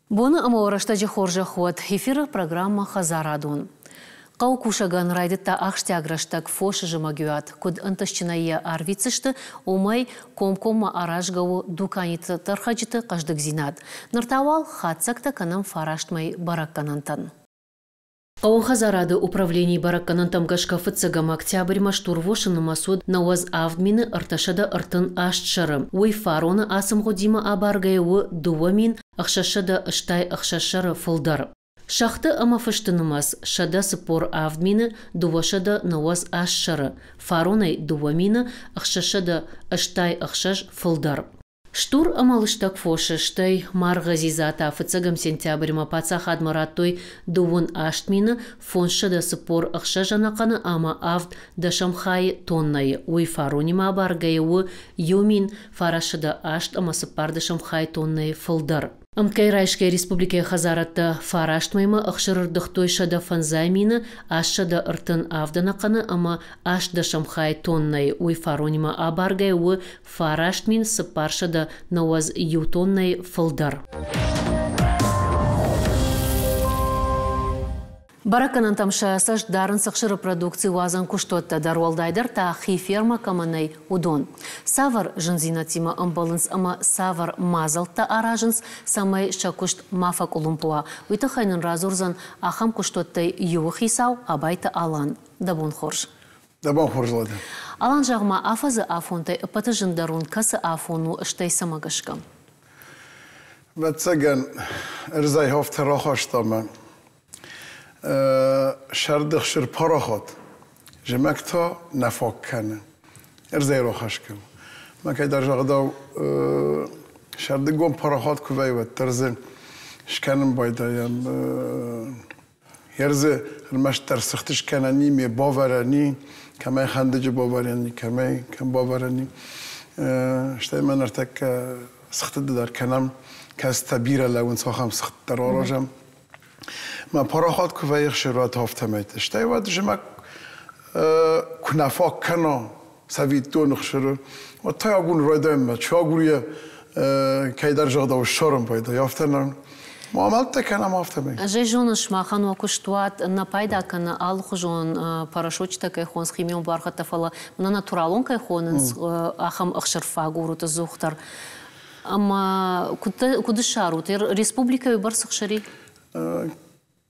Боны ӕмӕ рӕстӕджы хорзӕх уӕд! Эфиры программӕ «Хӕдзарадон». Хъӕуы кусӕгӕн райдыдта ахсджиаг рӕстӕг фосы зымӕгиуат. Куыд ӕнтыстджынӕй йӕ арвитдзысты, уымӕй комкоммӕ аразгӕ у дуканиты тӕрхӕджыты хъӕздыгдзинад. Ныр та уал хатдзӕгтӕ кӕнӕм фарастмӕй бӕрӕггӕнӕнтӕн. Хъӕууон хӕдзарады управленийы бӕрӕггӕнӕнтӕм гӕсгӕ фыццӕгӕм октябрьмӕ стурвосы нымӕц уыд 98 338 сӕры. Уый фароны ацы мгъуыдимӕ абаргӕйӕ у 2686 сӕры фылдӕр. Сӕгъты ӕмӕ фысты нымӕц 147 298 сӕры, фаронӕй 2686 фылдӕр. Стур ӕмӕ лыстӕг фосы, стӕй маргъы дзидзатӕ фыццӕгӕм сентябрьмӕ паддзахадмӕ радтой 18 546 ӕнӕхъӕны ӕмӕ 0.7 хайы тоннӕйы. Уый фаронимӕ абаргӕйӕ у 1908.4 хай тоннӕйы фылдӕр. Ӕмткӕй райсгӕ республикӕйы хӕдзарадтӕ фараст мӕймӕ ӕхсыр ӕрдыгътой 105 837 ӕнӕхъӕны ӕмӕ 0.8 хай тоннӕйы. Уый фаронимӕ абаргӕйӕ у 9491 тоннӕйы фылдӕр. Бӕрӕггӕнӕнтӕм сӕ цӕст дарынц ӕхсыры продукци уадзӕн куыстуӕттӕ дӕр, уӕлдайдӕр та хи фермӕ кӕмӕ нӕй, уыдон. Цавӕр зындзинӕдтимӕ ӕмбӕлынц ӕмӕ цавӕр мадзӕлттӕ аразынц, цӕмӕй сӕ куыст ма фӕкъуылымпы уа, уый тыххӕй нын радзурдзӕн ахӕм куыстуӕттӕй иуы хицау Абайты Алан. Дӕ бон хорз! Дӕ бон хорз, Ладӕ! Алан, зӕгъ-ма, афӕдзы афонтӕй ӕппӕты зындӕр уын кӕцы афон у, стӕй цӕмӕ гӕсгӕ? Ӕвӕццӕгӕн, ӕрдзӕй афтӕ рахаста мӕ сӕрды ӕхсыр парахат, зымӕг та нӕ фаг кӕны. Ӕрдзӕй рахӕсгӕ у. Мӕ кӕйдӕр загъдау, сӕрдыгон парахат куы вӕййы, уӕддӕр дзы скӕнын байдайӕм Ӕрдзы ӕрмӕстдӕр цыхт скӕнӕн и, ме бавӕрӕн и, кӕмӕй хӕндыджы бавӕрӕн и, кӕмӕй кӕм бавӕрӕн и. Стӕй ма ныртӕккӕ цыхтыты дӕр кӕнӕм, кӕцытӕ бирӕ лӕууынц, ахӕм цыхт дӕр аразӕм. Мӕ парахат куы вӕййы ӕхсырват, афтӕмӕйты. Стӕй уӕд зымӕг куы нӕ фаг кӕна цӕвиттон ӕхсыры, уӕд та агурын райдайӕм мӕ чи агуры кӕйдӕр зӕгъдау ссарын пайда, афтӕ нӕ амӕлттӕ кӕнӕм афтӕмӕй. Ӕз ӕй зонын, сымахӕн уӕ куыстуат нӕ пайда кӕны алыхуызон порошочытӕ кӕй хонынц, химион буаргъӕдтӕ, фӕлӕ нӕ натуралон кӕй хонынц, ахӕм ӕхсырфаг урут ӕдзухдӕр. Ӕмӕ куыд ссарут? Республикӕйы бӕрц ӕхсыр и?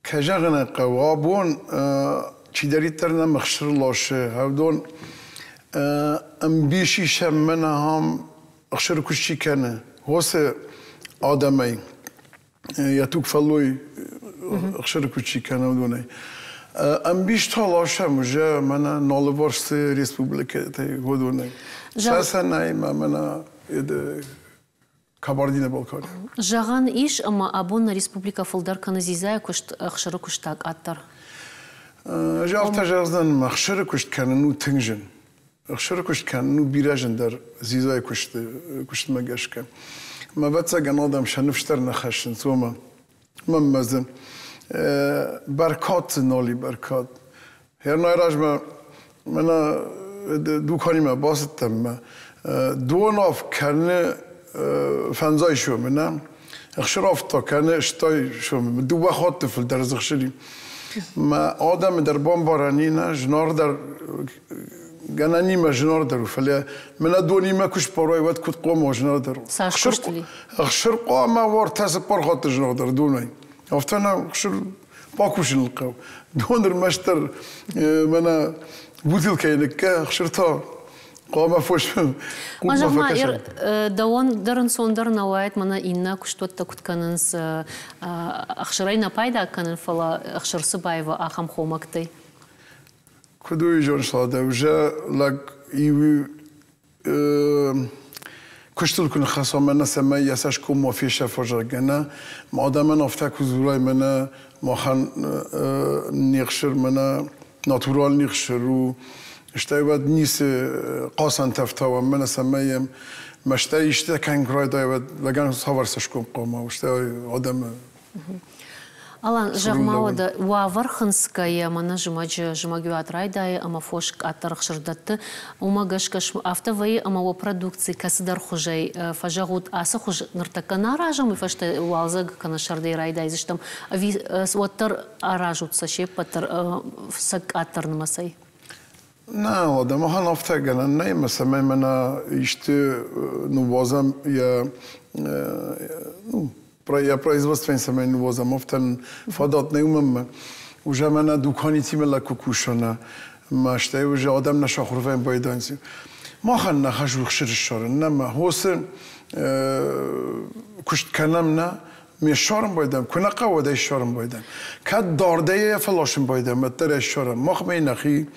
Кӕй зӕгъын ӕй хъӕуы, абон чидӕриддӕр нӕм ӕхсыр ласы, уыдон ӕмбис исӕм мӕнӕ ахӕм ӕхсыры куыст чи кӕны, уыцы адӕмӕй, йӕ туг фӕллой ӕхсыры куыст чи кӕны, уыдонӕй. Ӕмбис та ласӕм уже мӕнӕ Налыварсты республикӕтӕй, уыдонӕй. Цӕцӕнӕй ма мӕнӕ Кабардино-Балкария. Зӕгъӕн ис, ӕмӕ абон нӕ республикӕ фылдӕр кӕны дзидзайы куыст, ӕхсыры куыст та къаддӕр. Ӕз афтӕ зӕгъдзӕн, ӕхсыры куыст кӕнын у тынг зын. Ӕхсыры куыст кӕнын у бирӕ зындӕр дзидзайы куысты куыстмӕ гӕсгӕ. Мӕ ӕвӕццӕгӕн адӕм сӕ ныфс дӕр нӕ хӕссынц, уымӕ. Мӕнмӕ дзы бӕркад дзы нал и бӕркад. Хернай размӕ мӕнӕ дуканимӕ бацыдтӕн мӕ донав кӕны фӕндзай сомы, нӕ? Ӕхсыраф та кӕны стай сомы. Дыууӕ хатты фылдӕр дзы ӕхсыри. Мӕ адӕмы дӕр бамбарӕн и, нӕ зынаргъдӕр гӕнӕнимӕ зынаргъдӕр у, фӕлӕ мӕнӕ донимӕ куы сбарай, уӕд куыд хъуамӕ уа зынаргъдӕр? Цас куыстли? Ӕхсыр хъуамӕ уартӕ цыппар хатты зынаргъдӕр донӕй. Афтӕ нӕ ӕхсыр бакусын хъӕуы. Дон ӕрмӕстдӕр мӕнӕ бутылкӕйы ныккӕ, ӕхсыр та хъуамӕ фос Ма зӕгъ-ма, дӕуӕн дӕр ӕнцондӕр нӕ уаид, мӕнӕ иннӕ куыстуӕттӕ куыд кӕнынц, ӕхсырӕй нӕ пайда кӕнын, фӕлӕ ӕхсыр цы баива, ахӕм хомӕгтӕй? Куыд уый зоныс, Ладӕ, уже лӕг иу куыстыл куы ныххӕца, мӕнӕ цӕмӕй йӕ цӕсгом ма фесӕфа, зӕгъгӕ, нӕ адӕмӕн афтӕ куы дзурай, мӕнӕ махӕн не хсыр, мӕнӕ натуральный хсыр у, стӕй уӕд ницы хъацӕнтӕ ӕфтауӕм, мӕнӕ цӕмӕй йӕм мӕстӕй истытӕ кӕнын куы райдайа, уӕд лӕгӕн цавӕр цӕсгом хъуамӕ у, стӕй адӕмы. Алан, зӕгъ-ма уӕдӕ, уавӕр хынцгӕйӕ мӕнӕ зымӕджы зымӕгиуат райдайы ӕмӕ фос къаддӕр ӕхсыр дӕтты, уымӕ гӕсгӕ афтӕ вӕййы ӕмӕ уӕ продукци кӕцыдӕр хуызӕй фӕзӕгъут, ацы хуыз ныртӕккӕ нӕ аразӕм, уый фӕстӕ уалдзӕг кӕнӕ сӕрдӕй райдайдзыстӕм, ӕви уӕддӕр аразут сӕ се ппӕт дӕр сӕ къаддӕр нымӕцӕй? Нӕ, уӕдӕ махӕн афтӕ гӕнӕн нӕй, ӕмӕ цӕмӕй мӕнӕ исты ныууадзӕм йӕ ну, йӕ производствӕйӕн цӕмӕй ныууадзӕм, афтӕ фадат нӕй уымӕн. Уже мӕнӕ дуканитимӕ лӕг куы куса, мӕ стӕй уже адӕм нӕ сахуыр вӕййын байдайынц. Махӕн нӕ хӕс у ӕхсыр ссарын, нӕ мӕ хосы куыст кӕнӕм нӕ, ме ссарын байдайӕм, куы нӕ хъӕуы, уӕд ӕй ссарын байдайӕм. Кӕд дардӕй йӕ фӕласын байдайӕм, уӕддӕр ӕй ссарӕм. Махмӕ нӕхи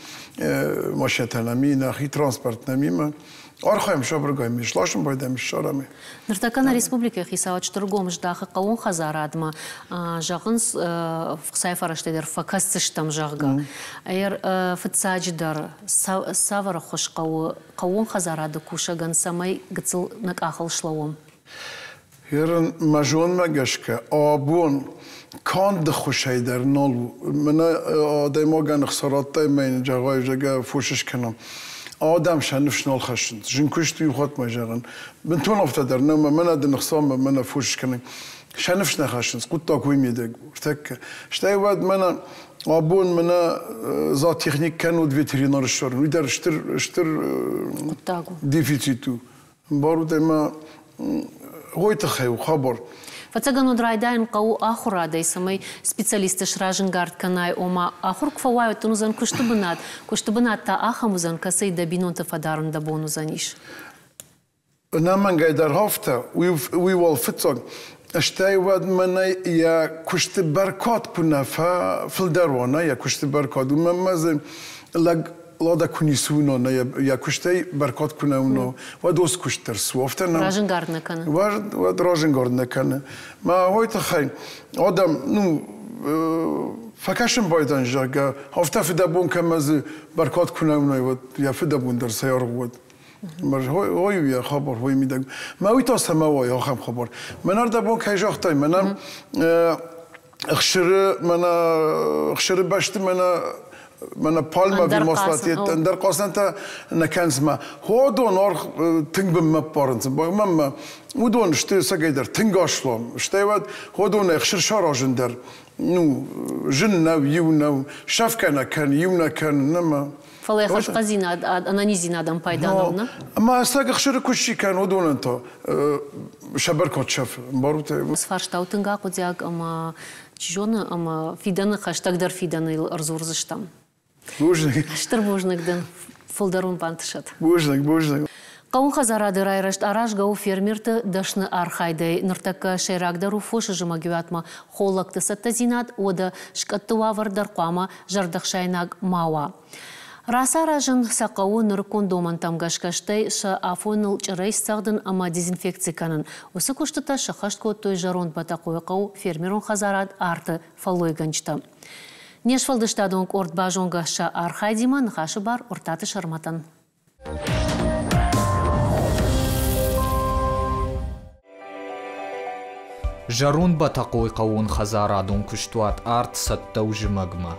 машинӕтӕ нӕм и, нӕхи транспорт нӕм и, мӕ архайӕм сабыргай, ме сласын байдайӕм, ссарӕм ӕй. Ныртӕккӕ нӕ республикӕйы хицауад стыр гом здахы хъӕууон хӕдзарадмӕ, зӕгъынц, хцайы фӕрӕзтӕй дӕр фӕкӕсдзыстӕм, зӕгъгӕ. Фыццаджыдӕр, цавӕр ӕххуыс хъӕуы хъӕууон хӕдзарады кусӕгӕн, цӕмӕй гыццыл нӕ къахыл слӕууӕм? Ерын мӕ зонмӕ гӕсгӕ, абон канд ӕххуысӕй дӕр нал у. Мӕнӕ адӕймагӕн ӕхца радтай ӕмӕ йын зӕгъай, зӕгъгӕ, фос скӕнӕм. Адӕм сӕ ныфс нал хӕссынц. Зын куыст иу хатт ма зӕгъын. Бынтон афтӕ дӕр нӕ, мӕнӕ дын ӕхца ӕмӕ мӕнӕ фос скӕнын. Сӕ ныфс нӕ хӕссынц, хъуыддаг уый мидӕг у. Ӕртӕккӕ. Стӕй уӕд мӕнӕ абон мӕнӕ зоотехник кӕнут ветеринар ссарын, уый дӕр стыр, стыр дефицит у. Барут ӕмӕ уой тыххӕй у хабар. Фӕцӕгӕн уӕд райдайын хъӕуы ахуырадӕй, цӕмӕй специалистты сразӕнгард кӕнай, ома ахуыр куы фӕуай, уӕд дын уыдзӕн куысты бынат, куысты бынат та ахӕм уыдзӕн, кӕцыйы дӕ бинонты фӕдарын дӕ бон уыдзӕнис. Ӕнӕмӕнгӕй дӕр афтӕ, уый уал фыццаг. Стӕй уӕд мӕнӕ йӕ куысты бӕркад куы нӕ фӕфылдӕр уа, нӕ йӕ куысты бӕркад, уымӕн ма дзы лӕг лада куы ницы уына, нӕ йӕ куыстӕй бӕркад куы нӕ уына, уӕд уыцы куыст дӕр цы афтӕ нӕ. Разӕнгард нӕ кӕны. Уӕд разӕнгард нӕ кӕны. Мӕ уой тыххӕй адӕм, ну, фӕкӕсын байдайын, зӕгъгӕ, афтӕ фыдӕбон кӕмӕ дзы бӕркад куы нӕ уынай, уӕд йӕ фыдӕбон дӕр цӕй аргъ уӕд. Ой, йӕ хабар, ой мидӕг. Мӕ уый та цӕмӕ уай ахӕм хабар. Мӕн ӕрдӕбон кӕй загътай, мӕнӕ ӕхсыры, мӕнӕ ӕхсыры бӕсты мӕнӕ мӕнӕ пальма маслатет ӕндӕр хъасӕнтӕ нӕ кӕнынц мӕ ходон аргъ тынг бынмӕ ппарынц. Мӕнмӕ уыдон сты ӕцӕгӕйдӕр тынг аслам. Стӕй уӕд ходон ӕхсыр саразын дӕр ну, зын нӕу, иу нӕу, сӕфгӕ нӕ кӕн, иу нӕ кӕн, нӕ Фӕлӕ хӕрзхъӕддзинад, ӕнӕниздзинадӕн пайда нӕу, нӕ? Ӕмӕ ӕцӕг ӕхсыры куыст чи кӕны, уыдонӕн та сӕ бӕркад сӕфы. Ӕмбарут? Фарстау тынг ахъуыдиаг ӕмӕ, чи зоны, ӕмӕ фидӕны хӕстӕгдӕр фидӕны йыл ӕрдзурдзыстӕм. Бузныг. Стыр бузныг дын. Фылдӕр уын бантысӕд. Бузныг, бузныг. Хъӕуы хӕдзарады райрӕзт аразгӕ у фермерты дӕсны архайдӕй. Ныртӕккӕ сӕйрагдӕр у фосы зымӕгиуатмӕ холлӕгты цӕттӕдзинад, уӕдӕ скъӕтты уавӕр дӕр хъуамӕ зӕрдӕхсаинаг ма уа. Рацаразын сӕ хъӕуы нырыккон домӕнтӕм гӕсгӕ, стӕй сӕ афоныл чъырӕй сцӕгъдын ӕмӕ дезинфекци кӕнын. Уыцы куыстытӕ сӕххӕст кодтой зӕронд Бӕтӕхъойы хъӕуы фермерон хӕдзарад Арты фӕллойгӕнджытӕ. Не сфӕлдыстадон къорд базонгӕ сӕ архайдимӕ ныхасы бар Уыртаты Сӕрмӕтӕн. Зӕронд Бӕтӕхъойы хъӕууонхӕдзарадон куыстуат арт цӕттӕ у зымӕгмӕ.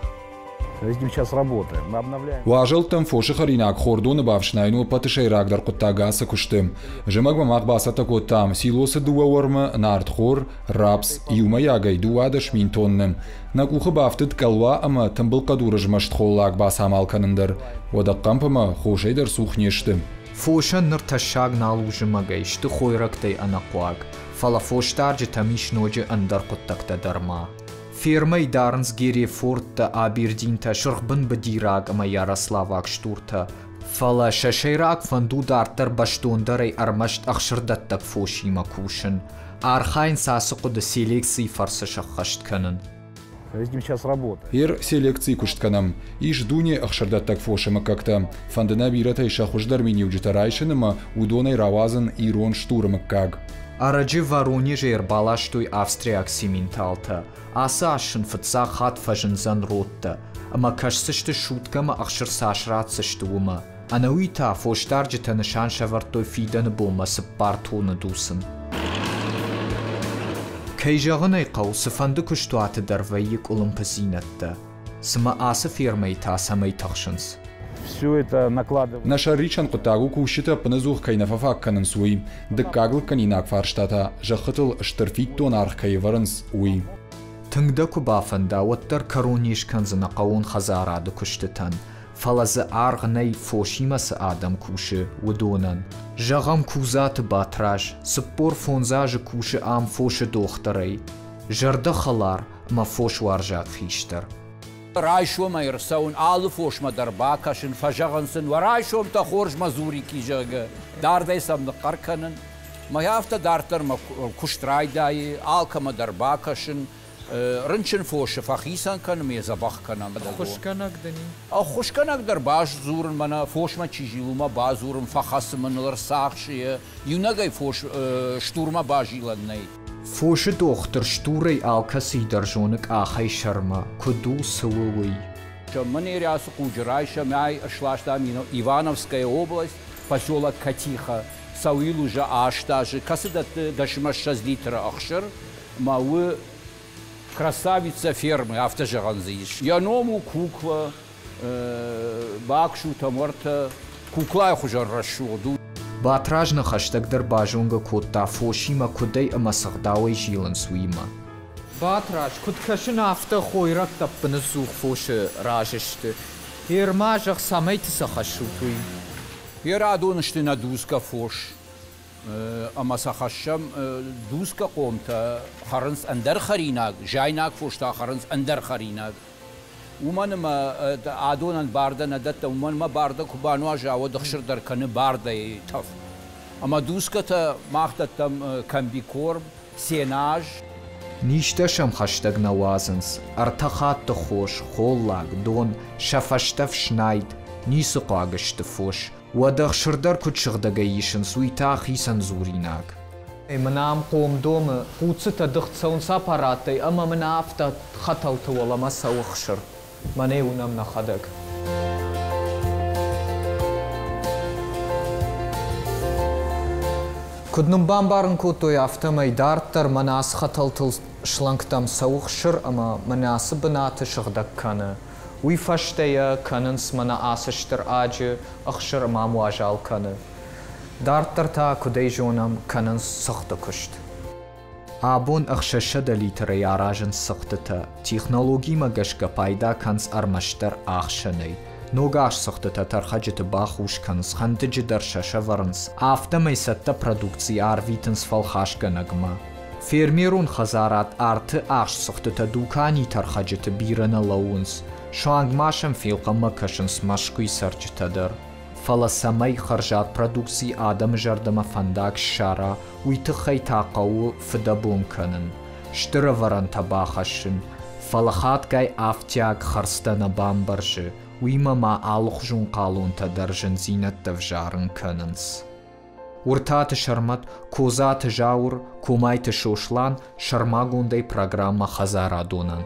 Уазӕлттӕм фосы хӕринаг хордоны бафснайын у ӕппӕты сӕйрагдӕр хъуыддаг ацы куысты. Зымӕгмӕ мах бацӕттӕ кодтам силосы дыууӕ уӕрмы, нартхор, рапс, иумӕйагӕй 12 000 тонны. Нӕ къухы бафтыд къӕлуа ӕмӕ тымбыл хъӕдуры змӕст холлаг бацамал кӕнын дӕр. Уӕдӕ хъӕмп ӕмӕ хосӕй дӕр цух не сты. Фосӕн ныр тӕссаг нал у зымӕгӕй, сты хойрӕгтӕй ӕнӕхъуаг. Фӕлӕ фосдарджытӕм ис ноджы ӕндӕр хъуыддӕгтӕ дӕр ма. Фермӕйы дарынц герефордтӕ, абердинтӕ, сырхбын быдираг ӕмӕ ярославаг стуртӕ. Фӕлӕ сӕ сӕйраг фӕнд у дарддӕр бӕстондӕрӕй ӕрмӕст ӕхсырдӕттӕг фосимӕ кусын. Архайынц ацы хъуыды селекцийы фӕрцы сӕххӕст кӕнын. Ер селекцийы куыст кӕнӕм. Ис дуне ӕхсырдӕттӕг фосы мыггӕгтӕ. Фӕнды нӕ бирӕтӕй сӕ хуыздӕр миниуджытӕ райсын ӕмӕ уыдонӕй рауадзын ирон стуры мыггаг. Ӕрӕджы Воронежӕй ӕрбаластой австриаг симменталтӕ. Ацы аз сын фыццаг хатт фӕзындзӕн родтӕ. Ӕмӕ кӕсдзысты суткӕмӕ ӕхсыр цас ратдзысты, уымӕ. Ӕнӕуи та фосдарджытӕ нысан сӕвӕрдтой фидӕны бонмӕ 4 тонны дуцын. Кӕй зӕгъын ӕй хъӕуы, цыфӕнды куыстуаты дӕр вӕййы къуылымпыдзинӕдтӕ. Цымӕ ацы фермӕйы та цӕмӕй тыхсынц? Нӕ сӕррисӕн хъуыддаг у, кусджытӕ ӕппынӕдзух кӕй нӕ фӕфаг кӕнынц, уый. Дыккаг лыггӕнинаг фарста та, зӕххытыл стыр фиддон аргъ кӕй ӕвӕрынц, уый. Тынг дӕ куы бафӕнда, уӕддӕр кӕрон не скӕндзынӕ хъӕууон хӕдзарады куыстытӕн, фӕлӕ дзы аргъ нӕй, фосимӕ цы адӕм кусы, уыдонӕн. Зӕгъӕм, Кудзаты Батраз 45 азы кусы ам фосы дохтырӕй, зӕрдӕхӕлар ӕмӕ фосуарзаг хистӕр. Райсомӕй ӕрцӕуын, алы фосмӕ дӕр бакӕсын, фӕзӕгъын сын, уӕ райсомтӕ хорз мазурики, зӕгъгӕ, дардӕй сӕм ныхъхъӕр кӕнын. Мӕ афтӕ дарддӕр мӕ куыст райдайы, алкӕмӕ дӕр бакӕсын, рынчын фосы фӕхицӕн кӕнын, ме дзӕбӕх кӕнӕм. Ӕххуысгӕнӕг дын и? Ӕххуысгӕнӕг дӕр баздзурын, мӕнӕ фосмӕ чи зилы, уымӕ бадзурын, фӕхӕцы мын ыл, ӕрцахсы йӕ. Иунӕгӕй фос стурмӕ базилӕн нӕй. Фосы дохтыр стурӕй алкӕцыйы дӕр зоны къахӕй сӕрмӕ, куыд у, цы у, уый. Мын ацы хъуджы райсӕм ӕй ӕрсластам Ивановская область, поселок Катиха, Сауил уже 8 азы, кӕцы дӕтты 10-20 литры ӕхсыр, ма у красавица фермы, афтӕ зӕгъӕн дзы ис. Йӕ ном у Кукла, баксутӕм уӕртӕ куклайы хуызӕн рӕсугъд у. Батраз нӕ хӕстӕгдӕр базонгӕ кодта фосимӕ куыдӕй ӕмӕ цы гъдауӕй зилынц, уыимӕ. Батраз, куыд кӕсын, афтӕ хойрӕгтӕ ӕппыныдзух фосы раз сты. Ӕрма, зӕгъ, цӕмӕйты сӕ хӕссут, уый? Йӕ радон сты нӕ дуцгӕ фос. Ӕмӕ сӕ хӕссӕм дуцгӕ хъомтӕ хӕрынц ӕндӕр хӕринаг, зайнаг фос та хӕрынц ӕндӕр хӕринаг. Уымӕн ӕмӕ адонӕн бардӕ нӕ дӕттӕм, уымӕн ӕмӕ бардӕ куы бануаза, уӕд ӕхсыр дӕр кӕны бардӕйы тӕф. Ӕмӕ дуцгӕтӕ мах дӕттӕм комбикорм, сенаж. Низтӕ сӕм хӕстӕг нӕ уадзынц. Ӕртӕ хатты хос, холлаг, дон, сӕ фӕстӕ фснайд. Ницы хъуаг сты фос. Уӕдӕ ӕхсыр дӕр куыд сыгъдӕгӕй исынц, уый та хицӕн дзуринаг. Мын ам хъомдомы хъуццытӕ дыгъд цӕуынц аппараттӕй ӕмӕ мын афтӕ хӕтӕлты уӕлӕмӕ цӕуы хсыр. Мӕнӕ уынӕм нӕхӕдӕг. Куыд нын бамбарын кодтой, афтӕмӕй дарддӕр мӕнӕ ацы хӕтӕлтыл шлангтӕм цӕуы хсыр ӕмӕ мӕнӕ ацы бынаты сыгъдӕг кӕны. Уый фӕстӕ йӕ кӕнынц мӕнӕ ацы стыр аджы ӕхсыр ӕмӕ ам уазал кӕны. Дарддӕр та, куыд ӕй зонӕм, кӕнынц цыхты куыст. Абон 600 литрӕй аразынц цыхтытӕ. Технологимӕ гӕсгӕ пайда кӕнынц ӕрмӕстдӕр ӕхсӕнӕй. Ног аз цыхтытӕ тӕрхӕджыты бахус кӕнынц, хӕндыджы дӕр сӕ сӕвӕрынц, афтӕмӕй цӕттӕ продукци арвитынц фӕлхасгӕнӕгмӕ. Фермерон хӕдзарад арты ахст цыхтытӕ дукани тӕрхӕджыты бирӕ нӕ лӕууынц. Суанг ма сӕм фелхъӕммӕ кӕсынц Мӕскуыйы цӕрджытӕ дӕр. Фӕлӕ цӕмӕй хӕрзад продукци адӕмы зӕрдӕмӕ фӕндаг ссара, уый тыххӕй та хъӕуы фыдӕбон кӕнын, стыр ӕвӕрӕнтӕ бахӕссын. Фӕлӕ хатгай ӕфтиаг хӕрдзтӕ нӕ бамбӕрзы, уыимӕ ма алыхуызон хъалонтӕ дӕр зындзинӕдтӕ взарын кӕнынц. Уыртаты Сӕрмӕт, Козаты Зауыр, Комайты Сослан сӕрмагондӕй программӕ «Хӕдзарадонӕн».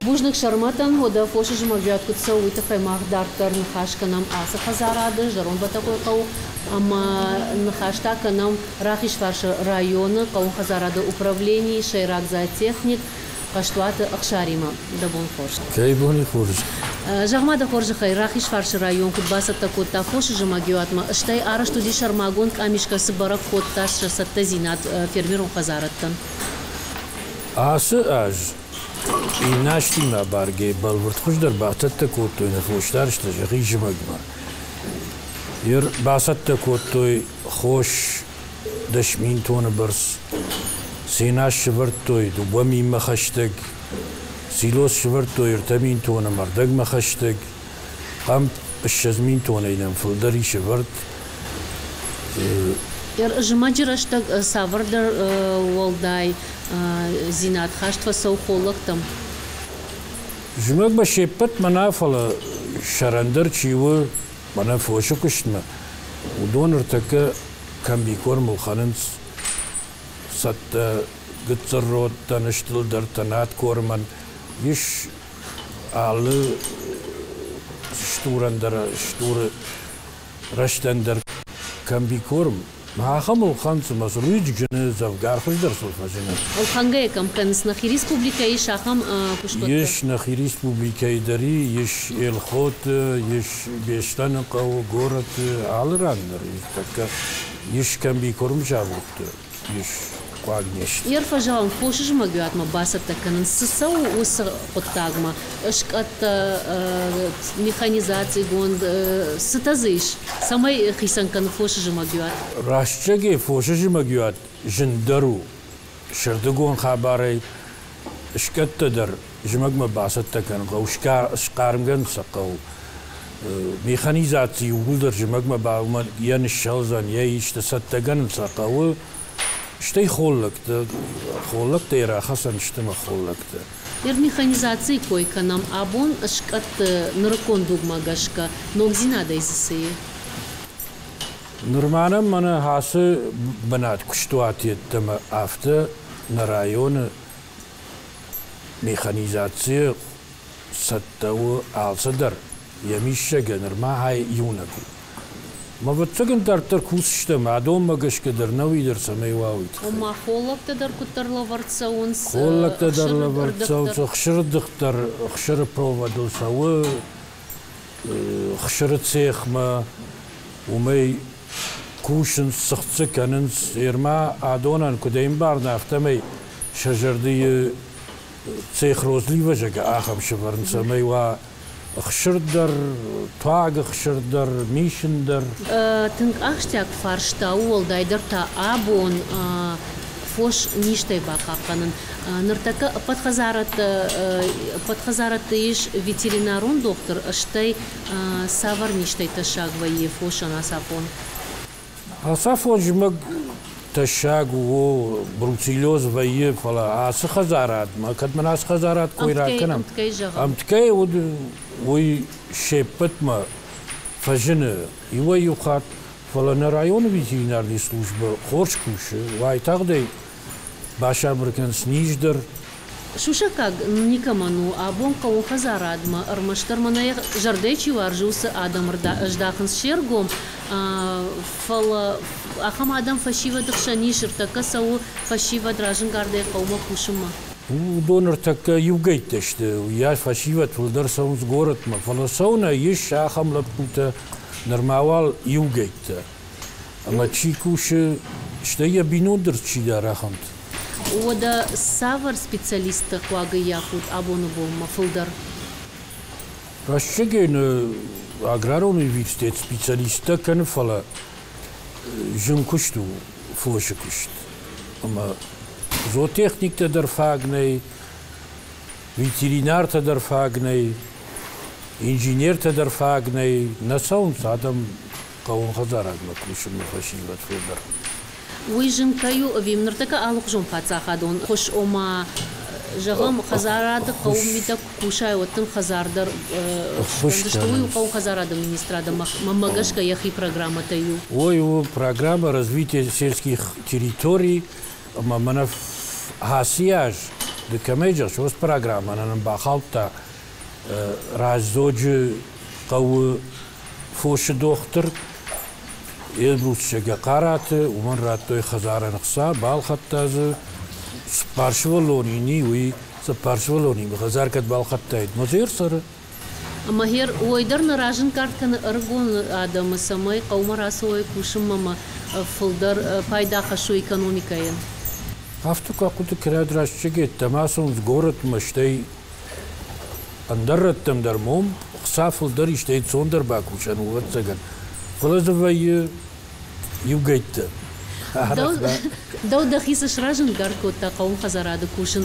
Бузныг Сӕрмӕтӕн, уӕдӕ фосы зымӕгвӕд куыд цӕуы, уый тыххӕй мах дарддӕр ныхас кӕнӕм ацы хӕдзарады, Зӕронд Бӕтӕхъойы ӕмӕ ныхас та кӕнӕм Рахизфарсы районы хъӕууон хӕдзарады управленийы сӕйраг зоотехник Хъӕстуаты Ӕхсаримӕ. Дӕ бон хорз. Кӕй бони хорз. Зӕгъ-ма дӕ хорзӕхӕй, Рахизфарсы район куыд бацӕттӕ кодта фосы зымӕгиуатмӕ, стӕй арӕзт уыди сӕрмагонд къамис, кӕцы бӕрӕг кодта сӕ цӕттӕдзинад фермерон хӕдзарӕдтӕн? Ацы аз иннӕстимӕ баргӕ бӕлвырд хуыздӕр бацӕттӕ кодтой нӕ фосдарджытӕ сӕхи зымӕгмӕ. Бацӕттӕ кодтой хос 10 000 тонны бӕрц, сенаж сӕвӕрдтой 2 000-мӕ хӕстӕг, силос сӕвӕрдтой 3000 тонны ӕрдӕгмӕ хӕстӕг, хъӕмп 20 000 тоннӕй нӕм фылдӕр ис ӕвӕрд. Зымӕджы рӕстӕг цавӕрдӕр уӕлдай дзинад хаст фӕцӕуы холлӕгтӕм? Зымӕгмӕ се ппӕтмӕ нӕ, фӕлӕ сӕрӕндӕр чи у, мӕнӕ фосы куыстмӕ, уыдон ӕртӕккӕ комбикорм ӕлхӕнынц цӕттӕ гыццыл родтӕн, стылдӕртӕн, откормӕн. Ис алы стурӕн дӕр, стуры рӕстӕн дӕр. Комбикорм ахӕм ӕлхӕнц ӕмӕ сын уыйджыны дзӕвгар хуыздӕр сыл фӕзыны. Ӕлхӕнгӕйӕ кӕм кӕнынц, нӕхи республикӕйы ис ахӕм куыстуӕттӕ? Ис нӕхи республикӕйы дӕр, ис Елхоты, ис Беслӕныхъӕуы, горӕты, алы ран дӕр ис тӕккӕ ис комбикорм заводты, ис хъуаг не сты. Йе рфӕзӕгъӕн фосы зымӕгуатмӕ бацӕттӕ кӕнын цы цӕуы уыцы хъуыддагмӕ? Скъӕттӕ, механизацигонд, цытӕ дзы ис, цӕмӕй хицӕн кӕны фосы зымӕгуат? Рӕстӕгӕй фосы зымӕгуат зындӕр у. Сӕрдыгон хабарӕй скъӕттӕ дӕр зымӕгмӕ бацӕттӕ кӕнын хъӕуы, схъармгӕнын сӕ хъӕуы. Механизаци иууылдӕр зымӕгмӕ йӕ ныссӕлдзӕн, йӕ исты цӕттӕгӕнын сӕ хъӕуы. Стӕй холлӕгтӕ, холлӕгтӕй рахӕцӕн сты мӕ холлӕгтӕ. Ныр механизацийы кой кӕнӕм. Абон скъӕтты нырыккон дугмӕ гӕсгӕ ногдзинадӕй дзы цы и? Нырма нӕм мӕнӕ ацы бынат куыстуат йеддӕмӕ афтӕ нӕ районы механизацийы цӕттӕ у алцыдӕр. Йӕ миссӕгӕ нырма ай иунӕг у. Мӕ ӕвӕццӕгӕн дарддӕр кусдзыстӕм, адонмӕ гӕсгӕ дӕр нӕуи дӕр цӕмӕй уа, уый тыххӕй. Ома холлӕгтӕ дӕр куыддӕр лӕвӕрд цӕуынц? Холлӕгтӕ дӕр лӕвӕрд цӕуынц, ӕхсыры дых дӕр ӕхсыры проводыл цӕуы, ӕхсыры цехмӕ, уымӕй кусынц, цыхт дзы кӕнынц. Ерма адонӕн куыд ӕмбарын, афтӕмӕй сӕ зӕрдыйы цех розливӕзӕг ахӕм сӕвӕрын, цӕмӕй уа ӕхсыр дӕр, туаг ӕхсыр дӕр, мисын дӕр. Тынг ахсджиаг фарста у, уӕлдайдӕр та абон фос низтӕй бахъахъхъӕнын. Ныртӕккӕ ӕппӕт хӕдзарадты ис ветеринарон дохтыр, стӕй цавӕр низтӕй тӕссаг вӕййы фосӕн ацафон? Ацафон зымӕг тӕссаг у, бруцеллез вӕййы, фӕлӕ ацы хӕдзарадмӕ, кӕд мын ацы хӕдзарад кой ракӕнӕм, ӕмткӕй уыд уый се ппӕтмӕ фӕзыны иуӕй-иу хатт, фӕлӕ нӕ районы ветеринарный службӕ хорз кусы, уайтагъдӕй басабыр кӕнынц низ дӕр. Сусӕггаг никӕмӕн у, абон хъӕуы хӕдзарадмӕ ӕрмӕстдӕр мӕнӕ зӕрдӕйы чи уарзы, уыцы адӕм здахынц се ргом, фӕлӕ ахӕм адӕм фӕсивӕды хсӕн ис, ӕртӕккӕ цӕуы фӕсивӕд разӕнгардӕй хъӕумӕ кусынмӕ. Уыдон ӕртӕккӕ иугӕйттӕ сты, уыйас фӕсивӕд фылдӕр цӕуынц горӕтмӕ, фӕлӕ цӕуынӕй ис ахӕм лӕппутӕ, нырма уал иугӕйттӕ. Ӕмӕ чи кусы, стӕй йӕ бинонты чи дары, ахӕмты. Уӕдӕ цавӕр специалисттӕ хъуаг ӕййафут абоны бонмӕ фылдӕр? Рӕстӕгӕй аграрон университет специалисттӕ кӕны, фӕлӕ зын куыст у фосы куыст. Ӕмӕ зоотехниктӕ дӕр фаг нӕй, ветеринартӕ дӕр фаг нӕй, инженертӕ дӕр фаг нӕй, нӕ цӕуынц адӕм хъӕуон хӕдзарадмӕ кусынмӕ фӕсивӕд фылдӕр. Уый зын кӕй у ӕви ныртӕккӕ алыхуызон паддзахадон хуыз, ома, зӕгъӕм, хӕдзарады хъӕуы мидӕг куы кусай, уӕд дын хӕдзар дӕр скӕндзысты. Уый у хъӕуы хӕдзарады министрады, мӕнмӕ гӕсгӕ, йӕхи программӕтӕй у. Уый у программа развития сельских территорий ӕмӕ мӕнӕ ацы аз ды кӕмӕй зӕгъыс, уыцы программӕ нын бахаудта Раздзоджы хъӕуы фосы дохтыр Эльбрусчегӕ Хъараты, уымӕн радтой хӕдзарӕн ӕхца, балхӕдта дзы цыппар сывӕллони ни, уый цыппар сывӕллонимӕ хӕдзар кӕд балхӕдтаид, музей цӕры. Ӕмӕ гъер уой дӕр нӕ разӕнгард кӕны ӕрыгон адӕмы, цӕмӕй хъӕумӕ рацӕуой кусынмӕ ӕмӕ фылдӕр пайда хӕссой экономикӕйӕн. Афтӕ куы ахъуыды кӕнӕд рӕстӕджы ӕддӕмӕ ацӕуынц горӕтмӕ, стӕй ӕндӕр рӕттӕм дӕр мом хца фылдӕр истӕй ӕнцондӕр бакусӕн у, ӕвӕццӕгӕн. Фӕлӕ дзы вӕййы иугӕйттӕ. Дӕу дӕхи цы сразӕнгард кодта хъӕуон хӕдзарады кусын?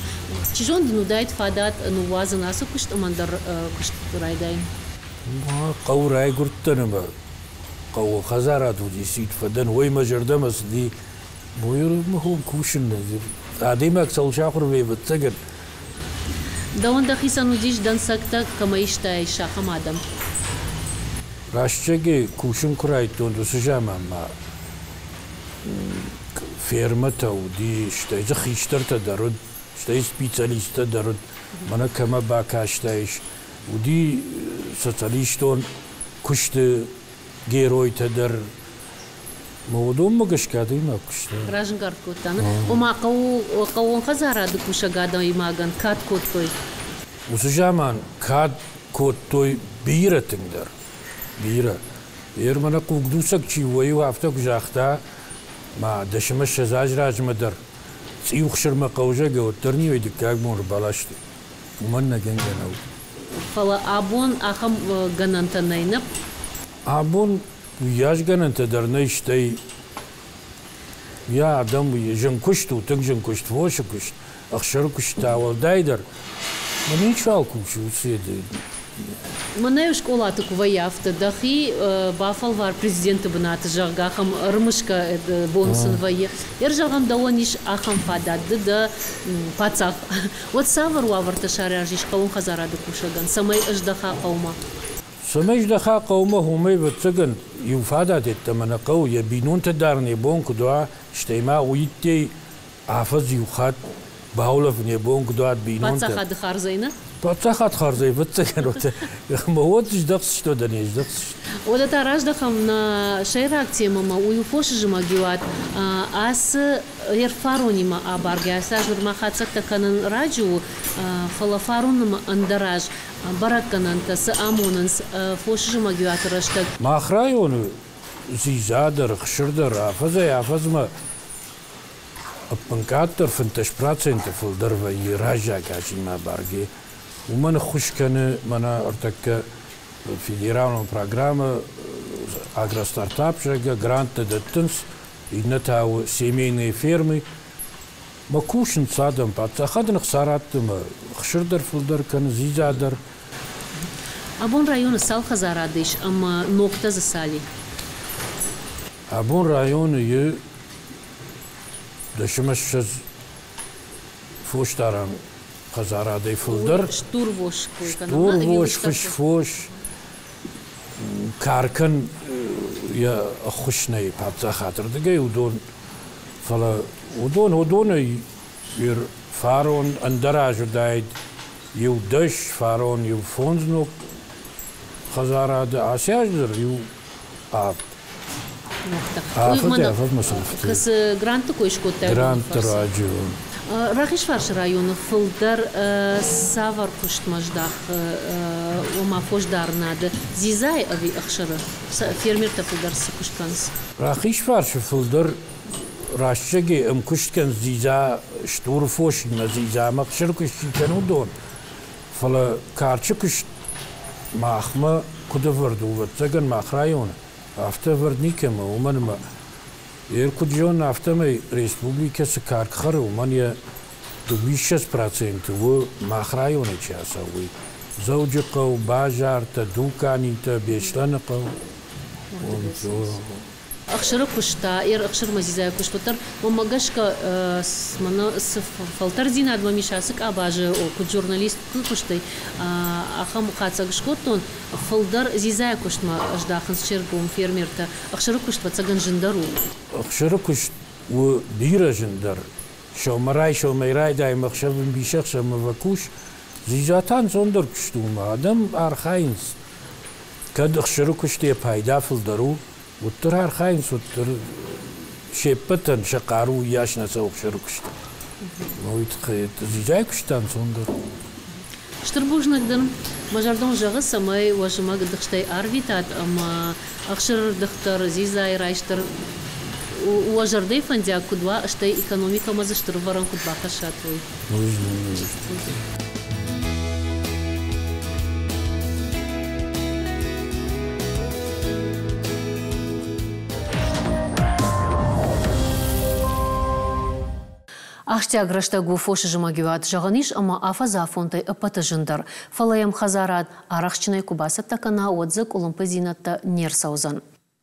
Чи зоны дын уыдаид фадат ныууадзын ацы куыст ӕмӕ ӕндӕр куыст райдайын? Хъӕуы райгуырдтӕн ӕмӕ хъӕуы хӕдзарад уыди сид фӕдӕн, уый мӕ зӕрдӕмӕ цыди. Мой кусын адӕймаг цӕуыл сахуыр вӕййы, ӕвӕццӕгӕн. Дӕуӕн дӕхицӕн уыдис дӕнцӕгтӕ, кӕмӕй истаис, ахӕм адӕм? Рӕстӕгӕй кусын куы райдыдтон, уыцы заман ма фермӕтӕ уыди, стӕй дзы хистӕртӕ дӕр уыд, стӕй специалисттӕ дӕр уыд. Мӕнӕ кӕмӕ бакастаис, уыди социалистон куысты геройтӕ дӕр. Мӕ уыдонмӕ гӕсгӕ адӕймаг куыста. Разӕнгард кодта. Ома хъӕууон хӕдзарады кусӕг адӕймагӕн кад кодтой? Уыцы заман кад кодтой бирӕ тынгдӕр. Бирӕ. Ер мӕнӕ хъугдуцӕг чи у, афтӕ куы загъта, ма 20 азы размӕ дӕр цъиу хсырмӕ хъӕузӕгӕ уӕддӕр ниуӕй дыккаг бон ӕрбаластой. Уымӕн нӕ гӕнгӕ нӕу. Фӕлӕ абон ахӕм гӕнӕнтӕ нӕй, нӕ? Абон уыйас гӕнӕнтӕ дӕр нӕй, стӕй йӕ адӕм зын куыст у, тынг зын куыст, фосы куыст, ӕхсыры куыст та уӕлдайдӕр. Мӕ ничуал кусы уыцы Мӕнӕ скъолаты куы вӕййы афтӕ, дӕхи бафӕлвар президенты бынаты, зӕгъгӕ, ахӕм ӕрымысгӕ бон сын вӕййы. Ер зӕгъӕм, дӕуӕн ис ахӕм фадат, ды дӕ паддзах. Уӕд цавӕр уавӕртӕ саразис хъӕууон хӕдзарады кусӕгӕн, цӕмӕй ӕздӕха хъӕумӕ? Цӕмӕй здӕха хъӕумӕ, уымӕй, ӕвӕццӕгӕн, иу фадат йеддӕмӕ нӕ хъӕуы, йӕ бинонтӕ дӕр йӕ бон куыд уа, стӕй ма уыйттӕй афӕдз иу хатт баулӕфын йӕ бон куыд уа бинонтӕ. Паддзахады хардзӕй, нӕ? Паддзахад хардзӕй, ӕвӕццӕгӕн, ӕмӕ уӕд здӕхдзысты, уӕдӕ не здӕхдзысты. Уӕдӕ та раздӕхӕм нӕ сӕйраг темӕмӕ, уый у фосы зымӕгиуат. Ацы ӕрфаронимӕ абаргӕ, ацы аз нырма хатдзӕгтӕ кӕнын раджы у, фӕлӕ фаронымӕ ӕндӕр аз бӕрӕггӕнӕнтӕ цы амонынц фосы зымӕгиуаты рӕстӕг? Мах районы дзидза дӕр, ӕхсыр дӕр афӕдзӕй-афӕдзмӕ ӕппынкъаддӕр 15% фылдӕр вӕййы раззаг азимӕ абаргӕ. Уымӕн ӕххуыс кӕны мӕнӕ ӕртӕккӕ федералон программӕ «Агростартап», зӕгъгӕ, гранттӕ дӕттынц, иннӕ та у семейные фермы. Мӕ кусынц адӕм, паддзахады ӕхца ратты мӕ ӕхсыр дӕр фылдӕр кӕны, дзидза дӕр. Абон районы цал хӕдзарады ис ӕмӕ ногтӕ дзы цал и? Абон районы и 10 фосдарӕн хӕдзарадӕй фылдӕр. Стурвос. Стурвос, фысфос, каркӕн йӕ ӕххуыс нӕй паддзахады рдыгӕй, уыдон, фӕлӕ уыдон уыдонӕй фарон ӕндӕр аз уыдаид иу 10, фарон иу 5 ног хӕдзарады, ацы аз дӕр иу 7. Кӕцы грантты кой скодтай? Грантты раджы. Рахизфарсы районы фылдӕр цавӕр куыстмӕ здахы, ома фосдарынады, дзидзайы ӕви ӕхсыры? Фермертӕ фылдӕр цы куыст кӕнынц? Рахизфарсы фылдӕр рӕстӕгӕй ӕмкуыст кӕнынц дзидза стуры фосимӕ, дзидза ӕмӕ ӕхсыры куыст чи кӕны, уыдон. Фӕлӕ карчы куыст махмӕ куыд ӕвӕрд у, ӕвӕццӕгӕн, мах районы, афтӕ ӕвӕрд никӕмӕ, уымӕн ӕмӕ ер куыд зонын, афтӕмӕй республикӕ цы карк хӕры, уымӕн йӕ 22% у мах районӕй чи ацӕуы, уый. Дзӕуджыхъӕу, базартӕ, дуканитӕ, Беслӕныхъӕу. Ӕхсыры куыст та, ӕхсырмӕ дзидзайы куыст уӕддӕр, уымӕ гӕсгӕ мӕнӕ цы фӕлтӕрддзинад мӕм ис ацы къабазы, куыд журналист куыстӕй, ахӕм хатдзӕг скодтон, фылдӕр дзидзайы куыстмӕ здахынц се ргом фермертӕ. Ӕхсыры куыст ӕвӕццӕгӕн зындӕр у. Ӕхсыры куыст у бирӕ зындӕр. Сӕумӕрайсомӕй райдайӕм ӕхсӕвы ӕмбисӕхсӕвмӕ фӕкус. Дзидза та ӕнцондӕр куыст у ӕмӕ адӕм архайынц. Кӕд ӕхсыры куысты йӕ пайда фылдӕр у, уӕддӕр архайынц, уӕддӕр се ппӕтӕн сӕ хъару уыйас нӕ цӕуы ӕхсыры куысты. Уый тыххӕй дзидзайы куыст та ӕнцондӕр. Стыр бузныг дын. Мӕ зӕрдон зӕгъы, цӕмӕй уӕ зымӕг дыхстӕй арвитат ӕмӕ ӕхсырырдых дӕр, дзидзайы райст дӕр уӕ зӕрдӕйы фӕндиаг куыд уа, стӕй экономикӕмӕ дзы стыр ӕвӕрӕн куыд бахӕссат, уый. Ахсджиаг рӕстӕг у фосы зымӕгиуат, зӕгъӕн ис, ӕмӕ афӕдзы афонтӕй ӕппӕты зындӕр. Фӕлӕ йӕм хӕдзарад арӕхстджынӕй куы бацӕттӕ кӕна, уӕд дзы къуылымпыдзинӕдтӕ не рцӕудзӕн.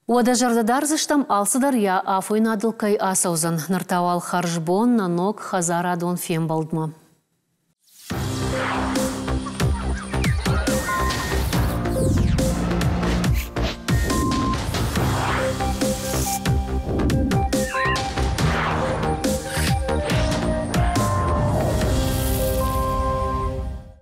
Уӕдӕ зӕрдӕ дардзыстӕм, алцыдӕр йӕ афойнадыл кӕй ацӕудзӕн. Ныр та уал хӕрзбон нӕ ног хӕдзарадон фембӕлдмӕ.